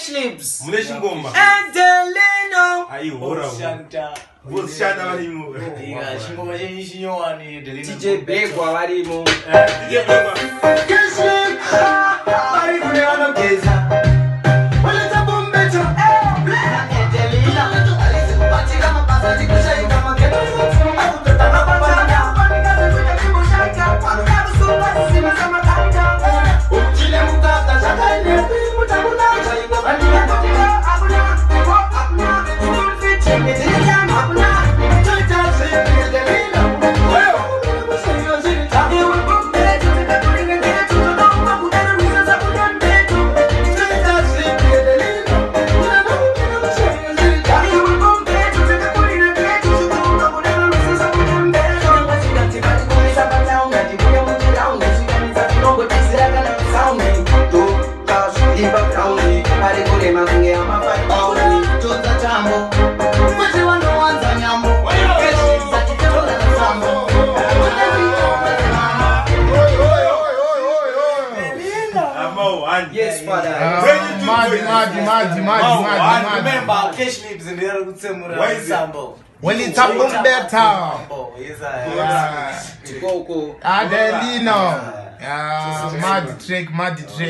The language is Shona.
Cash Lips. Mune chingoma. Adelino. Aihora. Shanta. Voshanda varimo. Inga chingoma chenyu chinyowani Delina. DJ Begwa varimo. DJ Begwa. Cash Lips. Vari kune vanogeza. Waleta bombeto. Ama one. Yes, father. Madi, madi, madi, madi, madi, madi. Remember, Cash Lips ndiyari kutsemura Why is it? musambo. Well, it's a boom better. Musambo, yes, I- Yeah. Tikoko. Adelino. Yeah, mad track, mad track.